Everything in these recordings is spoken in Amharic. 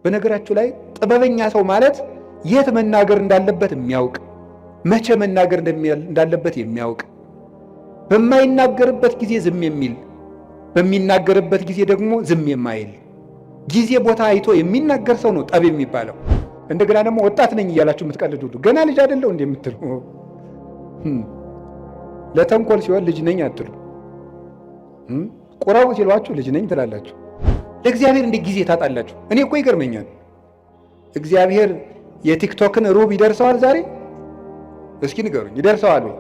በነገራችሁ ላይ ጥበበኛ ሰው ማለት የት መናገር እንዳለበት የሚያውቅ፣ መቼ መናገር እንዳለበት የሚያውቅ፣ በማይናገርበት ጊዜ ዝም የሚል፣ በሚናገርበት ጊዜ ደግሞ ዝም የማይል፣ ጊዜ ቦታ አይቶ የሚናገር ሰው ነው ጠብ የሚባለው። እንደገና ደግሞ ወጣት ነኝ እያላችሁ የምትቀልዱ ሁሉ ገና ልጅ አይደለሁ እንደ የምትሉ ለተንኮል ሲሆን ልጅ ነኝ አትሉ። ቁረቡ ሲሏችሁ ልጅ ነኝ ትላላችሁ። ለእግዚአብሔር እንዴት ጊዜ ታጣላችሁ? እኔ እኮ ይገርመኛል። እግዚአብሔር የቲክቶክን ሩብ ይደርሰዋል ዛሬ? እስኪ ንገሩኝ፣ ይደርሰዋል ወይ?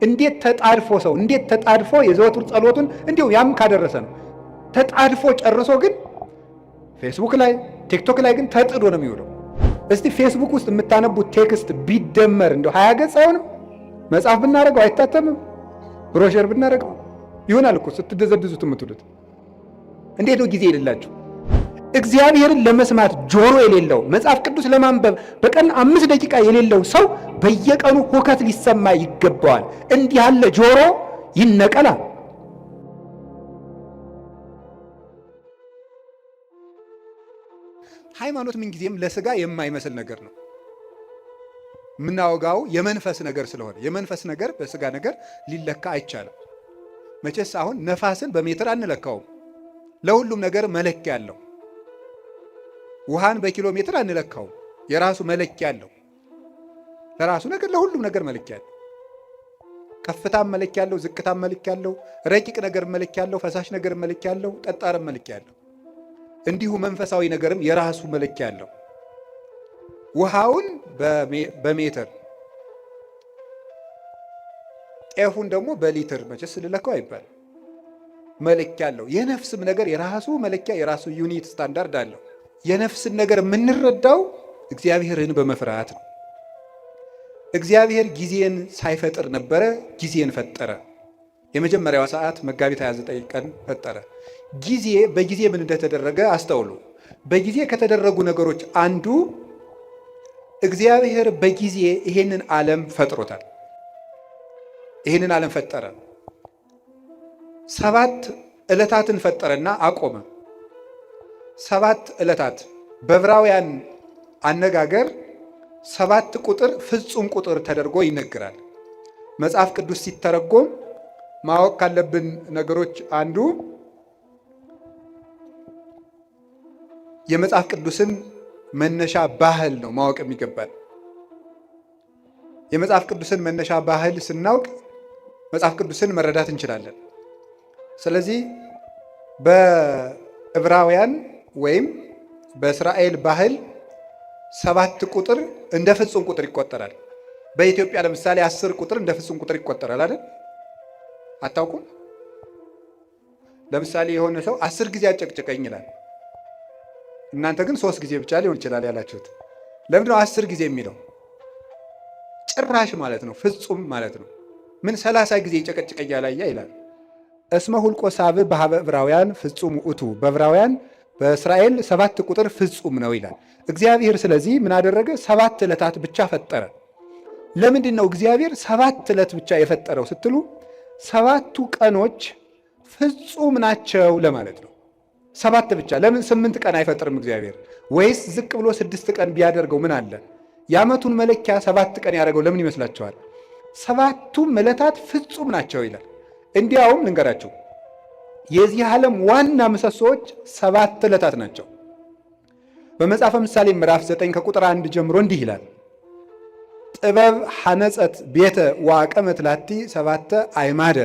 እንዴት ተጣድፎ ሰው እንዴት ተጣድፎ የዘወትር ጸሎቱን እንዲሁ ያም ካደረሰ ነው ተጣድፎ ጨርሶ፣ ግን ፌስቡክ ላይ ቲክቶክ ላይ ግን ተጥዶ ነው የሚውለው። እስቲ ፌስቡክ ውስጥ የምታነቡት text ቢደመር እንደው 20 ገጽ አይሆንም? መጽሐፍ ብናደርገው አይታተምም? ብሮሸር ብናደርገው ይሆናል እኮ ስትደዘድዙት የምትሉት። እንዴት ነው ጊዜ የሌላችሁ? እግዚአብሔርን ለመስማት ጆሮ የሌለው፣ መጽሐፍ ቅዱስ ለማንበብ በቀን 5 ደቂቃ የሌለው ሰው በየቀኑ ሁከት ሊሰማ ይገባዋል። እንዲህ ያለ ጆሮ ይነቀላል። ሃይማኖት ምንጊዜም ለስጋ የማይመስል ነገር ነው። የምናወጋው የመንፈስ ነገር ስለሆነ የመንፈስ ነገር በስጋ ነገር ሊለካ አይቻልም። መቼስ አሁን ነፋስን በሜትር አንለካውም። ለሁሉም ነገር መለኪያ አለው። ውሃን በኪሎ ሜትር አንለካውም። የራሱ መለኪያ አለው። ለራሱ ነገር ለሁሉም ነገር መለኪያ አለው። ከፍታም መለኪያ አለው፣ ዝቅታም መለኪያ አለው፣ ረቂቅ ነገር መለኪያ አለው፣ ፈሳሽ ነገር መለኪያ አለው፣ ጠጣርም መለኪያ አለው። እንዲሁ መንፈሳዊ ነገርም የራሱ መለኪያ አለው። ውሃውን በሜትር ጤፉን ደግሞ በሊትር መቼስ ልለካው አይባልም። መለኪያ አለው። የነፍስም ነገር የራሱ መለኪያ የራሱ unit standard አለው። የነፍስን ነገር የምንረዳው እግዚአብሔርን በመፍራት ነው። እግዚአብሔር ጊዜን ሳይፈጥር ነበረ፣ ጊዜን ፈጠረ። የመጀመሪያዋ ሰዓት መጋቢት 29 ቀን ፈጠረ። ጊዜ በጊዜ ምን እንደተደረገ አስተውሉ። በጊዜ ከተደረጉ ነገሮች አንዱ እግዚአብሔር በጊዜ ይሄንን ዓለም ፈጥሮታል። ይሄንን ዓለም ፈጠረ። 7 ዕለታትን ፈጠረና አቆመ። 7 ዕለታት በዕብራውያን አነጋገር 7 ቁጥር ፍጹም ቁጥር ተደርጎ ይነገራል። መጽሐፍ ቅዱስ ሲተረጎም ማወቅ ካለብን ነገሮች አንዱ የመጽሐፍ ቅዱስን መነሻ ባህል ነው ማወቅ የሚገባል። የመጽሐፍ ቅዱስን መነሻ ባህል ስናውቅ መጽሐፍ ቅዱስን መረዳት እንችላለን። ስለዚህ በዕብራውያን ወይም በእስራኤል ባህል 7 ቁጥር እንደ ፍጹም ቁጥር ይቆጠራል። በኢትዮጵያ ለምሳሌ 10 ቁጥር እንደ ፍጹም ቁጥር ይቆጠራል አይደል? አታውቁም? ለምሳሌ የሆነ ሰው 10 ጊዜ አጨቅጭቀኝ ይላል። እናንተ ግን 3 ጊዜ ብቻ ሊሆን ይችላል ያላችሁት። ለምንድነው 10 ጊዜ የሚለው? ጭራሽ ማለት ነው፣ ፍጹም ማለት ነው። ምን 30 ጊዜ ይጨቀጭቀኛል አያ ይላል። እስመ ሁልቆ ሳብዕ በሀበ ዕብራውያን ፍጹም ውእቱ፣ በዕብራውያን በእስራኤል 7 ቁጥር ፍጹም ነው ይላል እግዚአብሔር። ስለዚህ ምን አደረገ? 7 ዕለታት ብቻ ፈጠረ። ለምንድን ነው እግዚአብሔር 7 ዕለት ብቻ የፈጠረው ስትሉ 7ቱ ቀኖች ፍጹም ናቸው ለማለት ነው። 7 ብቻ ለምን 8 ቀን አይፈጥርም እግዚአብሔር? ወይስ ዝቅ ብሎ 6 ቀን ቢያደርገው ምን አለ? የዓመቱን መለኪያ 7 ቀን ያደረገው ለምን ይመስላችኋል? 7ቱም ዕለታት ፍጹም ናቸው ይላል። እንዲያውም ልንገራችሁ የዚህ ዓለም ዋና ምሰሶዎች 7 ዕለታት ናቸው። በመጽሐፈ ምሳሌ ምዕራፍ 9 ከቁጥር 1 ጀምሮ እንዲህ ይላል። ጥበብ ሐነጸት ቤተ ወአቀመት ላቲ 7 አይማደ።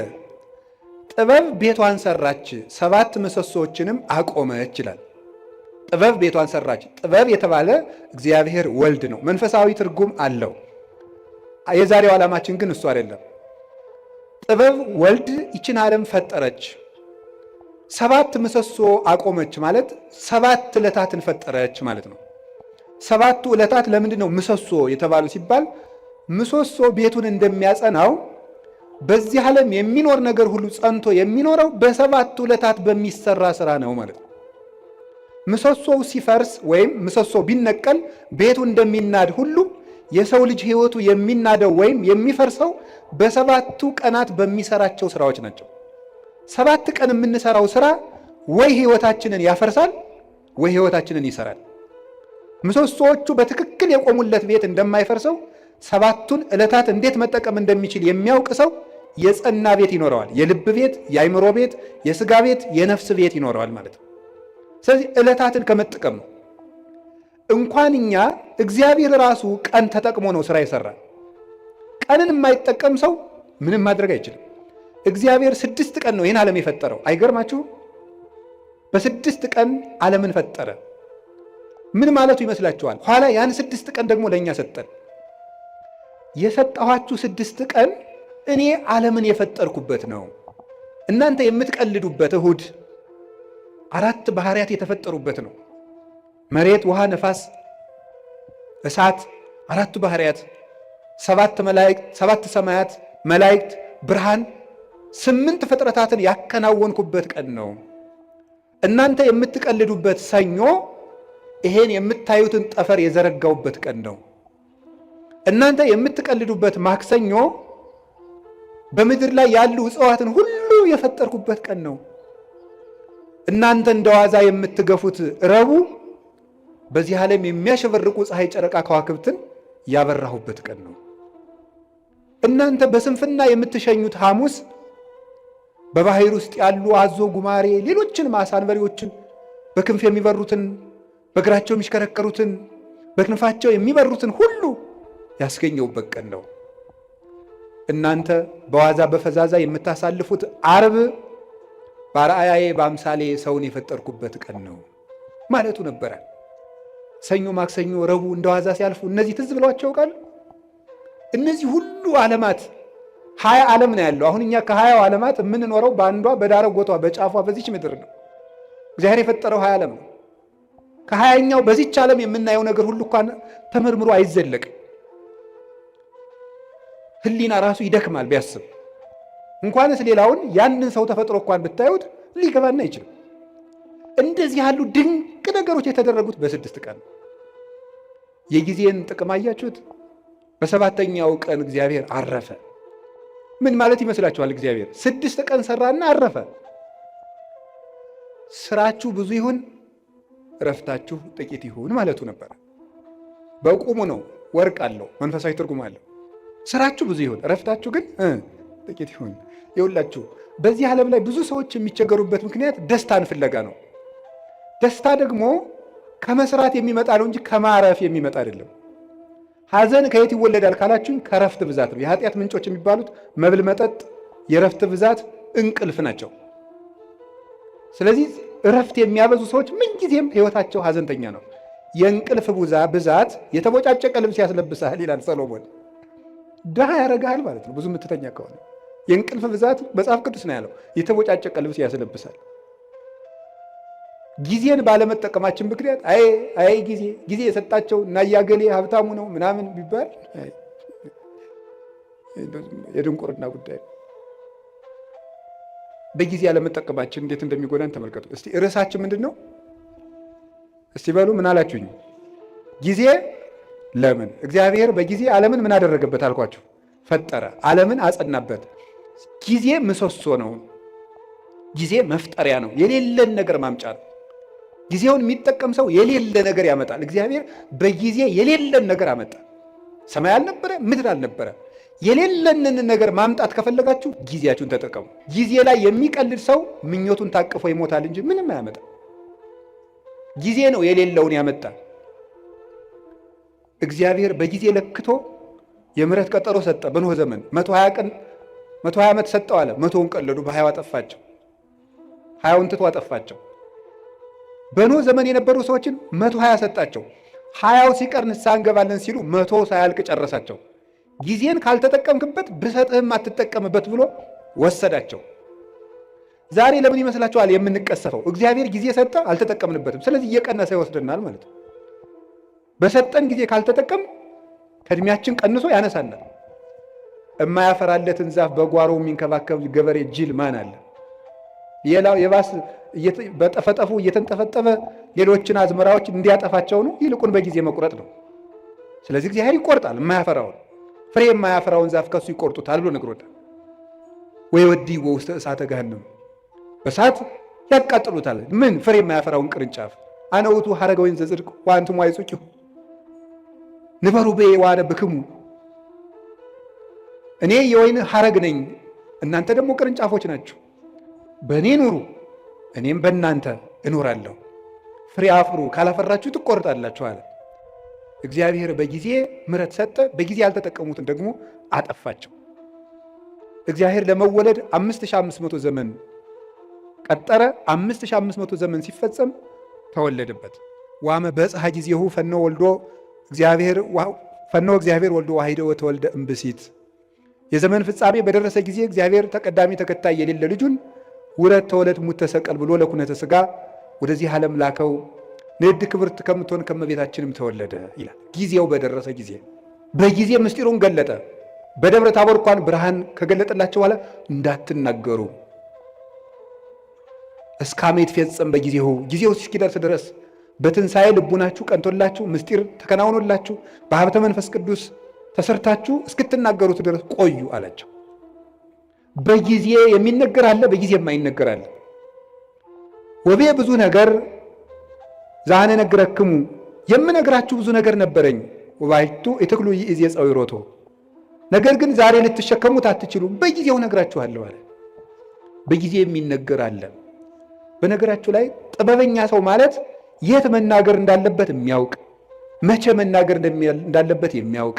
ጥበብ ቤቷን ሰራች 7 ምሰሶዎችንም አቆመች ይላል። ጥበብ ቤቷን ሰራች። ጥበብ የተባለ እግዚአብሔር ወልድ ነው። መንፈሳዊ ትርጉም አለው። የዛሬው ዓላማችን ግን እሱ አይደለም። ጥበብ ወልድ ይችን ዓለም ፈጠረች፣ 7 ምሰሶ አቆመች ማለት 7 ዕለታትን ፈጠረች ማለት ነው። 7ቱ ዕለታት ለምንድን ነው ምሰሶ የተባሉ ሲባል ምሰሶ ቤቱን እንደሚያጸናው በዚህ ዓለም የሚኖር ነገር ሁሉ ጸንቶ የሚኖረው በ7ቱ ዕለታት በሚሰራ ስራ ነው ማለት ነው። ምሰሶው ሲፈርስ ወይም ምሰሶ ቢነቀል ቤቱ እንደሚናድ ሁሉ የሰው ልጅ ሕይወቱ የሚናደው ወይም የሚፈርሰው በ7ቱ ቀናት በሚሰራቸው ስራዎች ናቸው። 7 ቀን የምንሰራው ስራ ወይ ሕይወታችንን ያፈርሳል ወይ ሕይወታችንን ይሰራል። ምሰሶዎቹ በትክክል የቆሙለት ቤት እንደማይፈርሰው ሰባቱን ዕለታት እንዴት መጠቀም እንደሚችል የሚያውቅ ሰው የጸና ቤት ይኖረዋል። የልብ ቤት፣ የአይምሮ ቤት፣ የስጋ ቤት፣ የነፍስ ቤት ይኖረዋል ማለት ነው። ስለዚህ ዕለታትን ከመጠቀም ነው። እንኳን እኛ እግዚአብሔር ራሱ ቀን ተጠቅሞ ነው ስራ የሰራ። ቀንን የማይጠቀም ሰው ምንም ማድረግ አይችልም። እግዚአብሔር 6 ቀን ነው ይህን ዓለም የፈጠረው። አይገርማችሁም? በ6 ቀን ዓለምን ፈጠረ። ምን ማለቱ ይመስላችኋል? ኋላ ያን 6 ቀን ደግሞ ለእኛ ሰጠን። የሰጠኋችሁ 6 ቀን እኔ ዓለምን የፈጠርኩበት ነው። እናንተ የምትቀልዱበት እሁድ አራት ባህሪያት የተፈጠሩበት ነው። መሬት፣ ውሃ፣ ነፋስ፣ እሳት፣ አራቱ ባህሪያት፣ ሰባት መላእክት፣ ሰባት ሰማያት፣ መላእክት፣ ብርሃን፣ ስምንት ፍጥረታትን ያከናወንኩበት ቀን ነው። እናንተ የምትቀልዱበት ሰኞ ይሄን የምታዩትን ጠፈር የዘረጋውበት ቀን ነው። እናንተ የምትቀልዱበት ማክሰኞ በምድር ላይ ያሉ እጽዋትን ሁሉ የፈጠርኩበት ቀን ነው። እናንተ እንደ ዋዛ የምትገፉት ረቡዕ በዚህ ዓለም የሚያሸበርቁ ፀሐይ፣ ጨረቃ፣ ከዋክብትን ያበራሁበት ቀን ነው። እናንተ በስንፍና የምትሸኙት ሐሙስ በባህር ውስጥ ያሉ አዞ፣ ጉማሬ፣ ሌሎችን ዓሣ አንበሪዎችን በክንፍ የሚበሩትን በእግራቸው የሚሽከረከሩትን በክንፋቸው የሚበሩትን ሁሉ ያስገኘውበት ቀን ነው። እናንተ በዋዛ በፈዛዛ የምታሳልፉት ዓርብ በአርአያዬ በአምሳሌ ሰውን የፈጠርኩበት ቀን ነው ማለቱ ነበረ። ሰኞ፣ ማክሰኞ፣ ረቡዕ እንደ ዋዛ ሲያልፉ እነዚህ ትዝ ብለዋቸው ቃል እነዚህ ሁሉ ዓለማት 20 ዓለም ነው ያለው። አሁን እኛ ከ20ው ዓለማት የምንኖረው በአንዷ በዳረጎቷ በጫፏ በዚች ምድር ነው። እግዚአብሔር የፈጠረው 20 ዓለም ነው። ከ20ኛው በዚች ዓለም የምናየው ነገር ሁሉ እንኳን ተመርምሮ አይዘለቅም። ሕሊና ራሱ ይደክማል ቢያስብ። እንኳንስ ሌላውን ያንን ሰው ተፈጥሮ እንኳን ብታዩት ሊገባና አይችልም። እንደዚህ ያሉ ድንቅ ነገሮች የተደረጉት በ6 ቀን። የጊዜን ጥቅም አያችሁት? በሰባተኛው ቀን እግዚአብሔር አረፈ። ምን ማለት ይመስላችኋል? እግዚአብሔር 6 ቀን ሰራና አረፈ። ስራችሁ ብዙ ይሁን እረፍታችሁ ጥቂት ይሁን ማለቱ ነበር። በቁሙ ነው፣ ወርቅ አለው፣ መንፈሳዊ ትርጉም አለው። ስራችሁ ብዙ ይሁን፣ እረፍታችሁ ግን ጥቂት ይሁን። ይኸውላችሁ በዚህ ዓለም ላይ ብዙ ሰዎች የሚቸገሩበት ምክንያት ደስታን ፍለጋ ነው። ደስታ ደግሞ ከመስራት የሚመጣ ነው እንጂ ከማረፍ የሚመጣ አይደለም። ሐዘን ከየት ይወለዳል ካላችሁኝ ከረፍት ብዛት ነው። የኃጢአት ምንጮች የሚባሉት መብል፣ መጠጥ፣ የረፍት ብዛት፣ እንቅልፍ ናቸው። ስለዚህ እረፍት የሚያበዙ ሰዎች ምንጊዜም ሕይወታቸው ሐዘንተኛ ነው። የእንቅልፍ ብዛት የተቦጫጨቀ ልብስ ያስለብሳል ይላል ሰሎሞን። ድሃ ያደርግሃል ማለት ነው። ብዙ የምትተኛ ከሆነ የእንቅልፍ ብዛት መጽሐፍ ቅዱስ ነው ያለው፣ የተቦጫጨቀ ልብስ ያስለብሳል። ጊዜን ባለመጠቀማችን ምክንያት አይ አይ ጊዜ ጊዜ የሰጣቸው እና እያገሌ ሀብታሙ ነው ምናምን ቢባል የድንቁርና ጉዳይ ነው። በጊዜ ያለመጠቀማችን እንዴት እንደሚጎዳን ተመልከቱ። እስቲ ርዕሳችን ምንድን ነው? እስቲ በሉ ምን አላችሁኝ? ጊዜ ለምን እግዚአብሔር በጊዜ ዓለምን ምን አደረገበት አልኳችሁ? ፈጠረ፣ ዓለምን አጸናበት። ጊዜ ምሰሶ ነው። ጊዜ መፍጠሪያ ነው። የሌለን ነገር ማምጫ ነው። ጊዜውን የሚጠቀም ሰው የሌለ ነገር ያመጣል። እግዚአብሔር በጊዜ የሌለን ነገር አመጣ። ሰማይ አልነበረ፣ ምድር አልነበረ። የሌለንን ነገር ማምጣት ከፈለጋችሁ ጊዜያችሁን ተጠቀሙ። ጊዜ ላይ የሚቀልድ ሰው ምኞቱን ታቅፎ ይሞታል እንጂ ምንም አያመጣም። ጊዜ ነው የሌለውን ያመጣ። እግዚአብሔር በጊዜ ለክቶ የምሕረት ቀጠሮ ሰጠ። በኖህ ዘመን 120 ቀን 120 ዓመት ሰጠው አለ። 100ውን ቀለዱ፣ በ20ው አጠፋቸው። 20ውን ትቶ አጠፋቸው። በኖህ ዘመን የነበሩ ሰዎችን 120 ሰጣቸው። 20ው ሲቀር ንስሐ እንገባለን ሲሉ 100 ሳያልቅ ጨረሳቸው። ጊዜን ካልተጠቀምክበት ብሰጥህም አትጠቀምበት ብሎ ወሰዳቸው። ዛሬ ለምን ይመስላችኋል የምንቀሰፈው? እግዚአብሔር ጊዜ ሰጠ፣ አልተጠቀምንበትም። ስለዚህ እየቀነሰ ይወስደናል ማለት ነው። በሰጠን ጊዜ ካልተጠቀም ከእድሜያችን ቀንሶ ያነሳናል። የማያፈራለትን ዛፍ በጓሮ የሚንከባከብ ገበሬ ጅል ማን አለ? የባስ በጠፈጠፉ እየተንጠፈጠፈ ሌሎችን አዝመራዎች እንዲያጠፋቸው ነው። ይልቁን በጊዜ መቁረጥ ነው። ስለዚህ እግዚአብሔር ይቆርጣል የማያፈራውን ፍሬ የማያፈራውን ዛፍ ከሱ ይቆርጡታል ብሎ ነግሮታል። ወይ ወዲ ውስተ እሳተ ገሃነም በእሳት ያቃጥሉታል። ምን ፍሬ የማያፈራውን ቅርንጫፍ። አነ ውእቱ ሐረገ ወይን ዘጽድቅ ወአንትሙ አዕጹቂሁ ንበሩ ብየ ወአነ ብክሙ። እኔ የወይን ሐረግ ነኝ፣ እናንተ ደግሞ ቅርንጫፎች ናችሁ። በእኔ ኑሩ፣ እኔም በእናንተ እኖራለሁ። ፍሬ አፍሩ፣ ካላፈራችሁ ትቆርጣላችሁ አለ። እግዚአብሔር በጊዜ ምሕረት ሰጠ፣ በጊዜ ያልተጠቀሙትን ደግሞ አጠፋቸው። እግዚአብሔር ለመወለድ 5500 ዘመን ቀጠረ። 5500 ዘመን ሲፈጸም ተወለደበት። ወአመ በጽሐ ጊዜሁ ፈኖ ወልዶ እግዚአብሔር ፈኖ እግዚአብሔር ወልዶ ዋሂደ ወተወልደ እምብእሲት። የዘመን ፍጻሜ በደረሰ ጊዜ እግዚአብሔር ተቀዳሚ ተከታይ የሌለ ልጁን ውረድ ተወለድ ሙት ተሰቀል ብሎ ለኩነተ ሥጋ ወደዚህ ዓለም ላከው። ንድ ክብርት ከምትሆን ከመቤታችንም ተወለደ ይላል። ጊዜው በደረሰ ጊዜ በጊዜ ምስጢሩን ገለጠ። በደብረ ታቦር እንኳን ብርሃን ከገለጠላቸው በኋላ እንዳትናገሩ እስከ አመ ይትፌጸም በጊዜሁ፣ ጊዜው እስኪደርስ ድረስ በትንሣኤ ልቡናችሁ ቀንቶላችሁ ምስጢር ተከናውኖላችሁ በሀብተ መንፈስ ቅዱስ ተሰርታችሁ እስክትናገሩት ድረስ ቆዩ አላቸው። በጊዜ የሚነገር አለ፣ በጊዜ የማይነገር አለ። ወቤ ብዙ ነገር ዛነ ነግረክሙ፣ የምነግራችሁ ብዙ ነገር ነበረኝ። ወባይቱ ኢትክሉ ይእዜ ጸዊሮቶ፣ ነገር ግን ዛሬ ልትሸከሙት አትችሉም፣ በጊዜው ነግራችኋለሁ አለ። በጊዜ የሚነገር አለ። በነገራችሁ ላይ ጥበበኛ ሰው ማለት የት መናገር እንዳለበት የሚያውቅ፣ መቼ መናገር እንዳለበት የሚያውቅ፣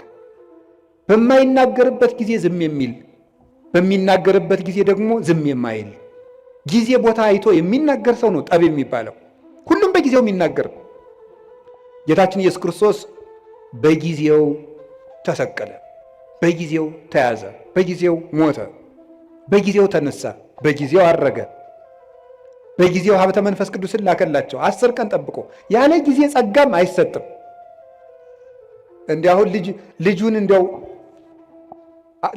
በማይናገርበት ጊዜ ዝም የሚል፣ በሚናገርበት ጊዜ ደግሞ ዝም የማይል፣ ጊዜ ቦታ አይቶ የሚናገር ሰው ነው ጠብ የሚባለው። ሁሉም በጊዜው የሚናገር። ጌታችን ኢየሱስ ክርስቶስ በጊዜው ተሰቀለ፣ በጊዜው ተያዘ፣ በጊዜው ሞተ፣ በጊዜው ተነሳ፣ በጊዜው አረገ፣ በጊዜው ሀብተ መንፈስ ቅዱስን ላከላቸው። 10 ቀን ጠብቆ። ያለ ጊዜ ጸጋም አይሰጥም። እንዲህ አሁን ልጅ ልጁን እንዲያው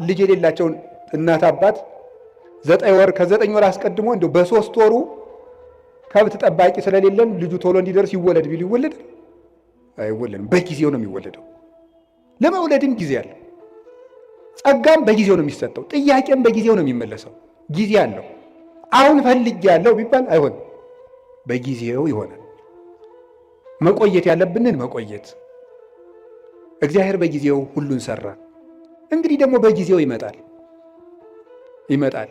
ልጅ የሌላቸውን እናት አባት 9 ወር ከ9 ወር አስቀድሞ እንዲያው በ3 ወሩ ከብት ጠባቂ ስለሌለን ልጁ ቶሎ እንዲደርስ ይወለድ ቢሉ ይወለዳል? አይወለድም። በጊዜው ነው የሚወለደው። ለመውለድም ጊዜ አለው። ጸጋም በጊዜው ነው የሚሰጠው። ጥያቄም በጊዜው ነው የሚመለሰው። ጊዜ አለው። አሁን ፈልጌ ያለው ቢባል አይሆንም። በጊዜው ይሆናል። መቆየት ያለብንን መቆየት። እግዚአብሔር በጊዜው ሁሉን ሰራ። እንግዲህ ደግሞ በጊዜው ይመጣል ይመጣል።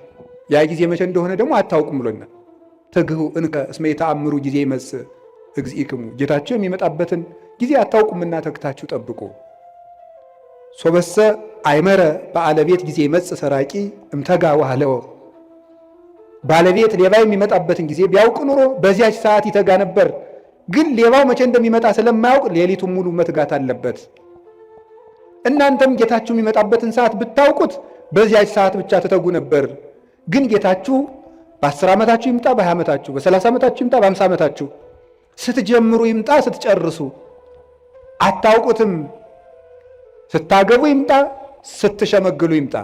ያ ጊዜ መቼ እንደሆነ ደግሞ አታውቁም ብሎናል። ትግሁ እንከ እስመ የተአምሩ ጊዜ ይመጽእ እግዚእክሙ፣ ጌታችሁ የሚመጣበትን ጊዜ አታውቁምና ተግታችሁ ጠብቁ። ሶበሰ አይመረ በአለቤት ጊዜ ይመጽእ ሰራቂ እምተጋ ዋህለው። ባለቤት ሌባ የሚመጣበትን ጊዜ ቢያውቅ ኑሮ በዚያች ሰዓት ይተጋ ነበር። ግን ሌባው መቼ እንደሚመጣ ስለማያውቅ ሌሊቱን ሙሉ መትጋት አለበት። እናንተም ጌታችሁ የሚመጣበትን ሰዓት ብታውቁት በዚያች ሰዓት ብቻ ትተጉ ነበር። ግን ጌታችሁ በ10 ዓመታችሁ ይምጣ፣ በ20 ዓመታችሁ፣ በ30 ዓመታችሁ ይምጣ፣ በ50 ዓመታችሁ፣ ስትጀምሩ ይምጣ፣ ስትጨርሱ አታውቁትም። ስታገቡ ይምጣ፣ ስትሸመግሉ ይምጣ፣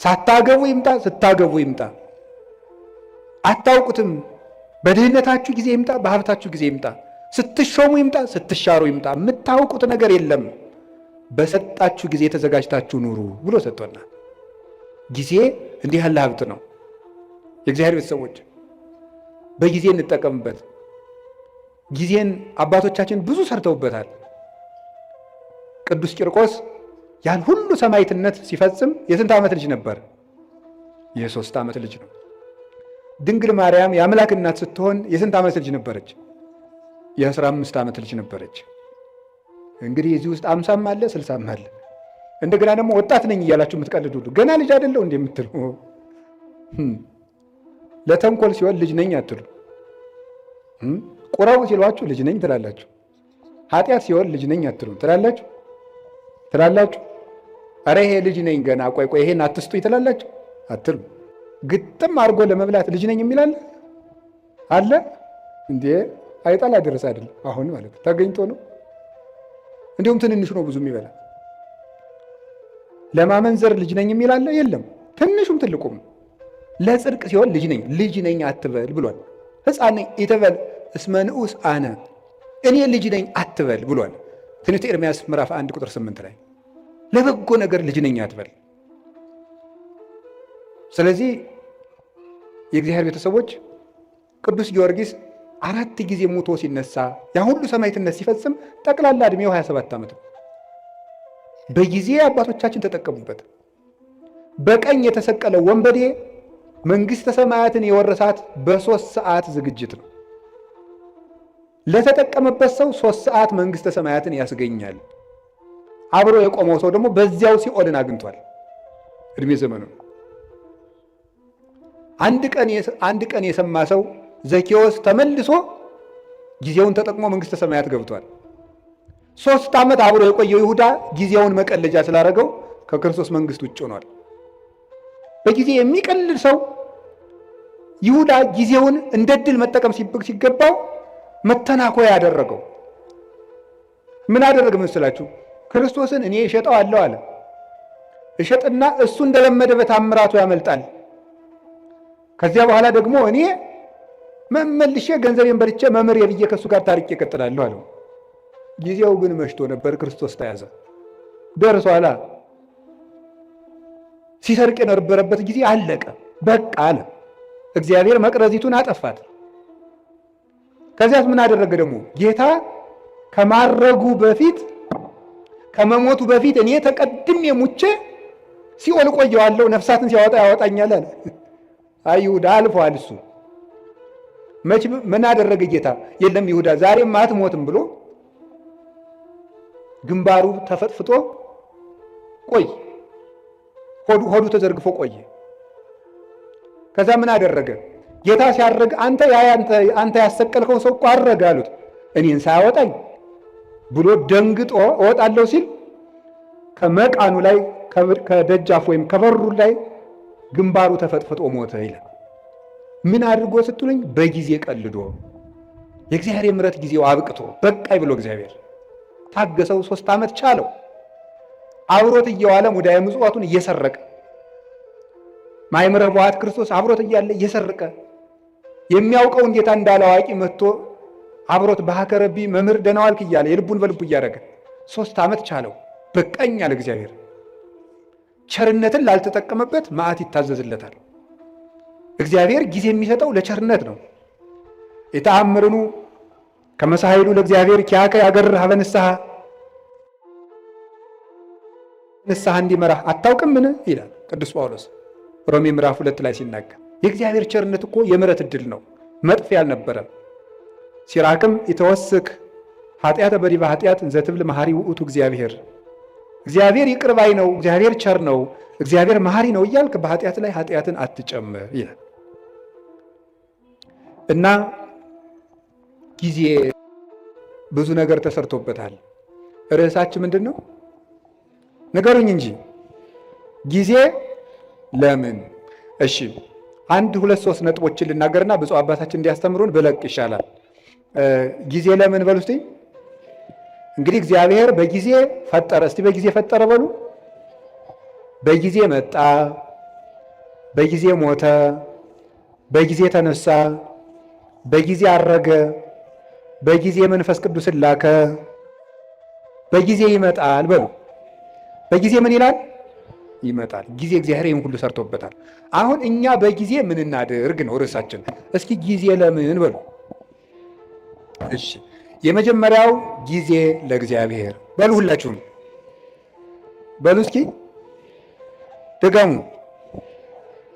ሳታገቡ ይምጣ፣ ስታገቡ ይምጣ፣ አታውቁትም። በድህነታችሁ ጊዜ ይምጣ፣ በሀብታችሁ ጊዜ ይምጣ፣ ስትሾሙ ይምጣ፣ ስትሻሩ ይምጣ፣ የምታውቁት ነገር የለም። በሰጣችሁ ጊዜ ተዘጋጅታችሁ ኑሩ ብሎ ሰጥቶናል። ጊዜ እንዲህ ያለ ሀብት ነው። የእግዚአብሔር ቤተሰቦች በጊዜ እንጠቀምበት። ጊዜን አባቶቻችን ብዙ ሰርተውበታል። ቅዱስ ቂርቆስ ያን ሁሉ ሰማዕትነት ሲፈጽም የስንት ዓመት ልጅ ነበር? የ3 ዓመት ልጅ ነው። ድንግል ማርያም የአምላክ እናት ስትሆን የስንት ዓመት ልጅ ነበረች? የ15 ዓመት ልጅ ነበረች። እንግዲህ እዚህ ውስጥ 50ም አለ 60ም አለ። እንደገና ደግሞ ወጣት ነኝ እያላችሁ የምትቀልዱ ሁሉ ገና ልጅ አይደለሁ እንደ የምትሉ፣ ለተንኮል ሲሆን ልጅ ነኝ አትሉ። ቁረቡ ሲሏችሁ ልጅ ነኝ ትላላችሁ። ኃጢአት ሲሆን ልጅ ነኝ አትሉ ትላላችሁ ትላላችሁ። ኧረ ይሄ ልጅ ነኝ ገና ቆይ ቆይ ይሄን አትስጡኝ ትላላችሁ አትሉ። ግጥም አድርጎ ለመብላት ልጅ ነኝ የሚል አለ አለ እንዴ? አይጣል አደረሰ አይደለም አሁን ማለት ተገኝቶ ነው። እንዲሁም ትንንሹ ነው ብዙ የሚበላ። ለማመንዘር ልጅ ነኝ የሚል አለ የለም። ትንሹም ትልቁም። ለጽድቅ ሲሆን ልጅ ነኝ ልጅ ነኝ አትበል ብሏል። ሕፃን ነኝ ኢትበል እስመ ንዑስ አነ፣ እኔ ልጅ ነኝ አትበል ብሏል። ትንቢተ ኤርምያስ ምዕራፍ 1 ቁጥር 8 ላይ ለበጎ ነገር ልጅ ነኝ አትበል። ስለዚህ የእግዚአብሔር ቤተሰቦች ቅዱስ ጊዮርጊስ አራት ጊዜ ሙቶ ሲነሳ ያ ሁሉ ሰማዕትነት ሲፈጽም ጠቅላላ ዕድሜው 27 ዓመት ነው። በጊዜ አባቶቻችን ተጠቀሙበት። በቀኝ የተሰቀለው ወንበዴ መንግሥተ ሰማያትን የወረሳት በ3 ሰዓት ዝግጅት ነው። ለተጠቀመበት ሰው 3 ሰዓት መንግሥተ ሰማያትን ያስገኛል። አብሮ የቆመው ሰው ደግሞ በዚያው ሲኦልን አግኝቷል። እድሜ ዘመኑ አንድ ቀን የሰማ ሰው ዘኬዎስ ተመልሶ ጊዜውን ተጠቅሞ መንግሥተ ሰማያት ገብቷል። 3 ዓመት አብሮ የቆየው ይሁዳ ጊዜውን መቀለጃ ስላደረገው ከክርስቶስ መንግሥት ውጭ ሆኗል። በጊዜ የሚቀልድ ሰው ይሁዳ ጊዜውን እንደ ድል መጠቀም ሲገባው መተናኮያ ያደረገው ምን አደረገ መስላችሁ? ክርስቶስን እኔ እሸጠዋለሁ አለ። እሸጥና እሱ እንደለመደ በታምራቱ ያመልጣል። ከዚያ በኋላ ደግሞ እኔ መመልሼ ገንዘቤን በልቼ መምህር ብዬ ከእሱ ጋር ታርቄ እቀጥላለሁ አለው። ጊዜው ግን መሽቶ ነበር። ክርስቶስ ተያዘ። ደርሷላ። ሲሰርቅ የነበረበት ጊዜ አለቀ፣ በቃ አለ። እግዚአብሔር መቅረዚቱን አጠፋት። ከዚያስ ምን አደረገ ደግሞ ጌታ ከማረጉ በፊት ከመሞቱ በፊት እኔ ተቀድሜ ሙቼ ሲኦል እቆየዋለሁ፣ ነፍሳትን ሲያወጣ ያወጣኛል አለ። አይ ይሁዳ አልፏል። እሱ መች ምን አደረገ ጌታ? የለም ይሁዳ ዛሬም አትሞትም ብሎ ግንባሩ ተፈጥፍጦ ቆይ፣ ሆዱ ተዘርግፎ ቆየ። ከዛ ምን አደረገ ጌታ ሲያርግ አንተ ያ አንተ ያሰቀልከው ሰው እኮ አረገ አሉት። እኔን ሳያወጣኝ ብሎ ደንግጦ እወጣለሁ ሲል ከመቃኑ ላይ ከደጃፍ ወይም ከበሩ ላይ ግንባሩ ተፈጥፍጦ ሞተ ይላል። ምን አድርጎ ስትሉኝ፣ በጊዜ ቀልዶ የእግዚአብሔር የምሕረት ጊዜው አብቅቶ በቃይ ብሎ እግዚአብሔር ታገሰው። 3 ዓመት ቻለው። አብሮት እየዋለ ሙዳየ ምጽዋቱን እየሰረቀ ማእምረ ኅቡዓት ክርስቶስ አብሮት እያለ እየሰረቀ የሚያውቀውን ጌታ እንዳለ አዋቂ መጥቶ አብሮት ባከረቢ መምህር ደህና ዋልክ እያለ የልቡን በልቡ እያደረገ 3 ዓመት ቻለው። በቃኝ አለ እግዚአብሔር። ቸርነትን ላልተጠቀመበት መዓት ይታዘዝለታል። እግዚአብሔር ጊዜ የሚሰጠው ለቸርነት ነው። የተአምርኑ ከመሳይሉ ለእግዚአብሔር ኪያከ ያገር ሀበ ንስሐ ንስሐ እንዲመራህ አታውቅምን ይላል ቅዱስ ጳውሎስ ሮሜ ምዕራፍ 2 ላይ ሲናገር የእግዚአብሔር ቸርነት እኮ የምሕረት ዕድል ነው፣ መጥፊያ አልነበረም። ሲራክም ኢተወስክ ኃጢአተ በዲበ ኃጢአት እንዘ ትብል መሐሪ ውእቱ እግዚአብሔር እግዚአብሔር ይቅር ባይ ነው፣ እግዚአብሔር ቸር ነው፣ እግዚአብሔር መሐሪ ነው እያልክ በኃጢአት ላይ ኃጢአትን አትጨምር ይላል እና ጊዜ ብዙ ነገር ተሰርቶበታል። ርዕሳችን ምንድን ነው? ንገሩኝ እንጂ ጊዜ ለምን? እሺ አንድ ሁለት ሶስት ነጥቦችን ልናገርና ብፁዕ አባታችን እንዲያስተምሩን ብለቅ ይሻላል። ጊዜ ለምን በሉ እስቲ። እንግዲህ እግዚአብሔር በጊዜ ፈጠረ። እስቲ በጊዜ ፈጠረ በሉ። በጊዜ መጣ፣ በጊዜ ሞተ፣ በጊዜ ተነሳ፣ በጊዜ አረገ፣ በጊዜ መንፈስ ቅዱስን ላከ፣ በጊዜ ይመጣል በሉ። በጊዜ ምን ይላል? ይመጣል። ጊዜ እግዚአብሔር ይህን ሁሉ ሰርቶበታል። አሁን እኛ በጊዜ ምን እናድርግ ነው ርዕሳችን። እስኪ ጊዜ ለምን በሉ። እሺ የመጀመሪያው ጊዜ ለእግዚአብሔር በሉ። ሁላችሁም በሉ እስኪ ድገሙ።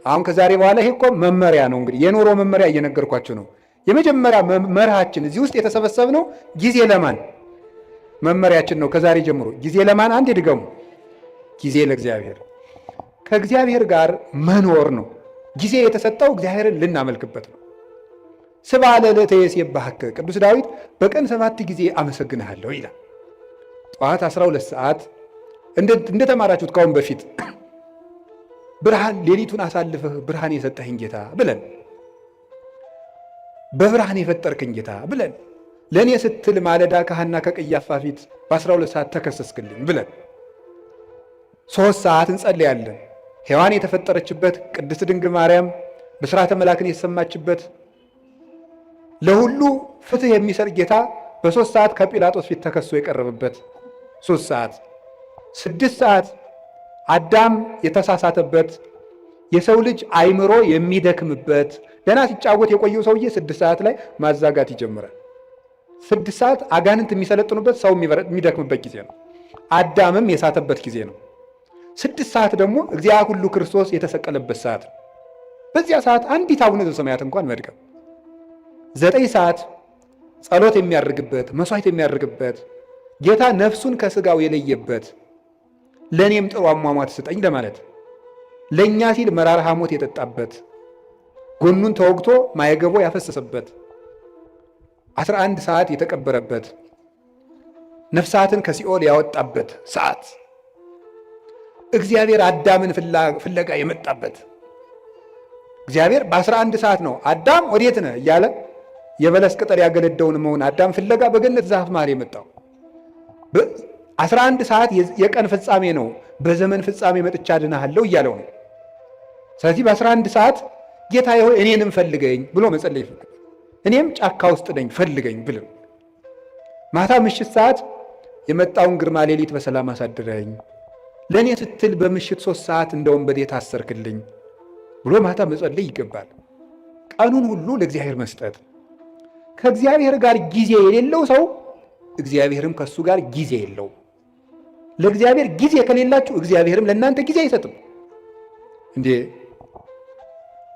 አሁን ከዛሬ በኋላ ይሄ እኮ መመሪያ ነው፣ እንግዲህ የኑሮ መመሪያ እየነገርኳችሁ ነው። የመጀመሪያ መርሃችን እዚህ ውስጥ የተሰበሰብነው ጊዜ ለማን መመሪያችን ነው። ከዛሬ ጀምሮ ጊዜ ለማን? አንድ ድገሙ። ጊዜ ለእግዚአብሔር ከእግዚአብሔር ጋር መኖር ነው። ጊዜ የተሰጠው እግዚአብሔርን ልናመልክበት ነው። ስብሐ ለዕለተ የሴብሐከ ቅዱስ ዳዊት በቀን 7 ጊዜ አመሰግንሃለሁ ይላል። ጠዋት 12 ሰዓት እንደተማራችሁት ካሁን በፊት ብርሃን ሌሊቱን አሳልፈህ ብርሃን የሰጠኸኝ ጌታ ብለን በብርሃን የፈጠርከኝ ጌታ ብለን ለእኔ ስትል ማለዳ ከሐና ከቀያፋ ፊት በ12 ሰዓት ተከሰስክልኝ ብለን 3 ሰዓት እንጸልያለን። ሔዋን የተፈጠረችበት ቅድስት ድንግል ማርያም ብስራተ መላክን የተሰማችበት ለሁሉ ፍትህ የሚሰጥ ጌታ በ3 ሰዓት ከጲላጦስ ፊት ተከሶ የቀረበበት 3 ሰዓት፣ 6 ሰዓት አዳም የተሳሳተበት የሰው ልጅ አይምሮ የሚደክምበት ገና ሲጫወት የቆየው ሰውዬ 6 ሰዓት ላይ ማዛጋት ይጀምራል። 6 ሰዓት አጋንንት የሚሰለጥኑበት፣ ሰው የሚደክምበት ጊዜ ነው። አዳምም የሳተበት ጊዜ ነው። 6 ሰዓት ደግሞ እግዚአ ሁሉ ክርስቶስ የተሰቀለበት ሰዓት ነው። በዚያ ሰዓት አንዲት አቡነ ዘበሰማያት እንኳን መድገም፣ 9 ሰዓት ጸሎት የሚያደርግበት፣ መስዋዕት የሚያደርግበት፣ ጌታ ነፍሱን ከስጋው የለየበት፣ ለእኔም ጥሩ አሟሟት ስጠኝ ለማለት ለእኛ ሲል መራራ ሐሞት የጠጣበት፣ ጎኑን ተወግቶ ማየገቦ ያፈሰሰበት፣ 11 ሰዓት የተቀበረበት፣ ነፍሳትን ከሲኦል ያወጣበት ሰዓት፣ እግዚአብሔር አዳምን ፍለጋ የመጣበት፣ እግዚአብሔር በ11 ሰዓት ነው አዳም ወዴት ነህ እያለ የበለስ ቅጠል ያገለደውን መሆን አዳም ፍለጋ በገነት ዛፍ መሃል የመጣው። 11 ሰዓት የቀን ፍጻሜ ነው። በዘመን ፍጻሜ መጥቻ አድንሃለሁ እያለው ነው። ስለዚህ በ11 ሰዓት ጌታ ሆይ እኔንም ፈልገኝ ብሎ መጸለይ ይፈልጋል። እኔም ጫካ ውስጥ ነኝ ፈልገኝ ብልም፣ ማታ ምሽት ሰዓት የመጣውን ግርማ ሌሊት በሰላም አሳድረኝ፣ ለእኔ ስትል በምሽት 3 ሰዓት እንደ ወንበዴ ታሰርክልኝ ብሎ ማታ መጸለይ ይገባል። ቀኑን ሁሉ ለእግዚአብሔር መስጠት። ከእግዚአብሔር ጋር ጊዜ የሌለው ሰው እግዚአብሔርም ከእሱ ጋር ጊዜ የለውም። ለእግዚአብሔር ጊዜ ከሌላችሁ እግዚአብሔርም ለእናንተ ጊዜ አይሰጥም። እንዴ፣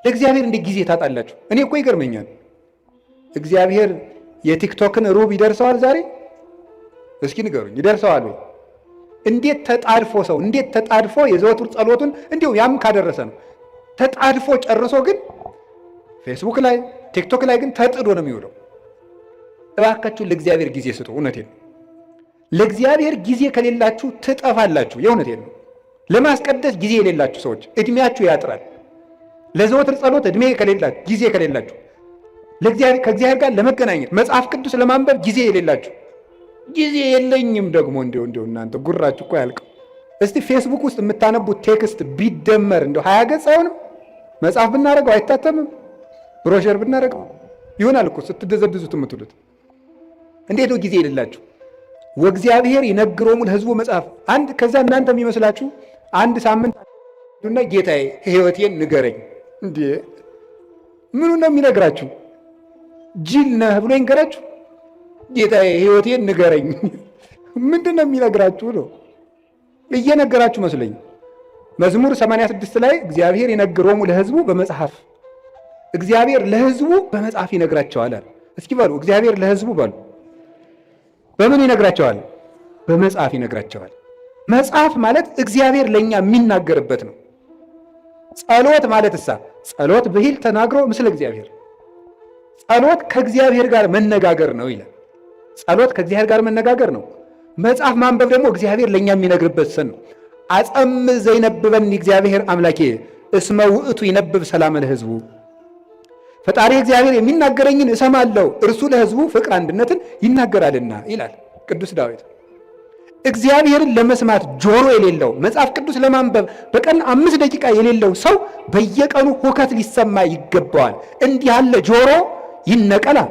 ለእግዚአብሔር እንዴ ጊዜ ታጣላችሁ? እኔ እኮ ይገርመኛል። እግዚአብሔር የቲክቶክን ሩብ ይደርሰዋል ዛሬ? እስኪ ንገሩኝ፣ ይደርሰዋል ወይ? እንዴት ተጣድፎ ሰው እንዴት ተጣድፎ የዘወትር ጸሎቱን እንዲሁ ያም ካደረሰ ነው ተጣድፎ ጨርሶ ግን ፌስቡክ ላይ ቲክቶክ ላይ ግን ተጥዶ ነው የሚውለው። እባካችሁ ለእግዚአብሔር ጊዜ ስጡ። እውነቴን ነው። ለእግዚአብሔር ጊዜ ከሌላችሁ ትጠፋላችሁ። የእውነቴን ነው። ለማስቀደስ ጊዜ የሌላችሁ ሰዎች እድሜያችሁ ያጥራል። ለዘወትር ጸሎት እድሜ ከሌላችሁ፣ ጊዜ ከሌላችሁ፣ ከእግዚአብሔር ጋር ለመገናኘት፣ መጽሐፍ ቅዱስ ለማንበብ ጊዜ የሌላችሁ፣ ጊዜ የለኝም ደግሞ እንዲሁ እንዲሁ እናንተ ጉራችሁ እኮ አያልቅም። እስቲ ፌስቡክ ውስጥ የምታነቡት text ቢደመር እንደው 20 ገጽ አይሆንም? መጽሐፍ ብናደርገው አይታተምም? ብሮሸር ብናደርገው ይሆናል እኮ ስትደዘድዙት የምትሉት። እንዴት ነው ጊዜ የሌላችሁ? ወእግዚአብሔር ይነግሮሙ ለሕዝቡ መጽሐፍ አንድ ከዛ እናንተ የሚመስላችሁ አንድ ሳምንት እና ጌታዬ ሕይወቴን ንገረኝ። እንዴ፣ ምኑ ነው የሚነግራችሁ? ጅል ነህ ብሎ ይንገራችሁ? ጌታዬ ሕይወቴን ንገረኝ። ምንድን ነው የሚነግራችሁ ነው? እየነገራችሁ መስለኝ። መዝሙር 86 ላይ እግዚአብሔር ይነግሮሙ ለሕዝቡ በመጽሐፍ፣ እግዚአብሔር ለሕዝቡ በመጽሐፍ ይነግራቸዋል አለ። እስኪ በሉ፣ እግዚአብሔር ለሕዝቡ በሉ። በምን ይነግራቸዋል? በመጽሐፍ ይነግራቸዋል። መጽሐፍ ማለት እግዚአብሔር ለእኛ የሚናገርበት ነው። ጸሎት ማለት እሳ ጸሎት ብሂል ተናግሮ ምስለ እግዚአብሔር፣ ጸሎት ከእግዚአብሔር ጋር መነጋገር ነው ይላል። ጸሎት ከእግዚአብሔር ጋር መነጋገር ነው። መጽሐፍ ማንበብ ደግሞ እግዚአብሔር ለእኛ የሚነግርበት ሰን ነው። አጸምእ ዘይነብበኒ እግዚአብሔር አምላኪየ እስመ ውእቱ ይነብብ ሰላመ ለሕዝቡ። ፈጣሪ እግዚአብሔር የሚናገረኝን እሰማለሁ፣ እርሱ ለሕዝቡ ፍቅር አንድነትን ይናገራልና ይላል ቅዱስ ዳዊት። እግዚአብሔርን ለመስማት ጆሮ የሌለው፣ መጽሐፍ ቅዱስ ለማንበብ በቀን 5 ደቂቃ የሌለው ሰው በየቀኑ ሁከት ሊሰማ ይገባዋል። እንዲህ ያለ ጆሮ ይነቀላል።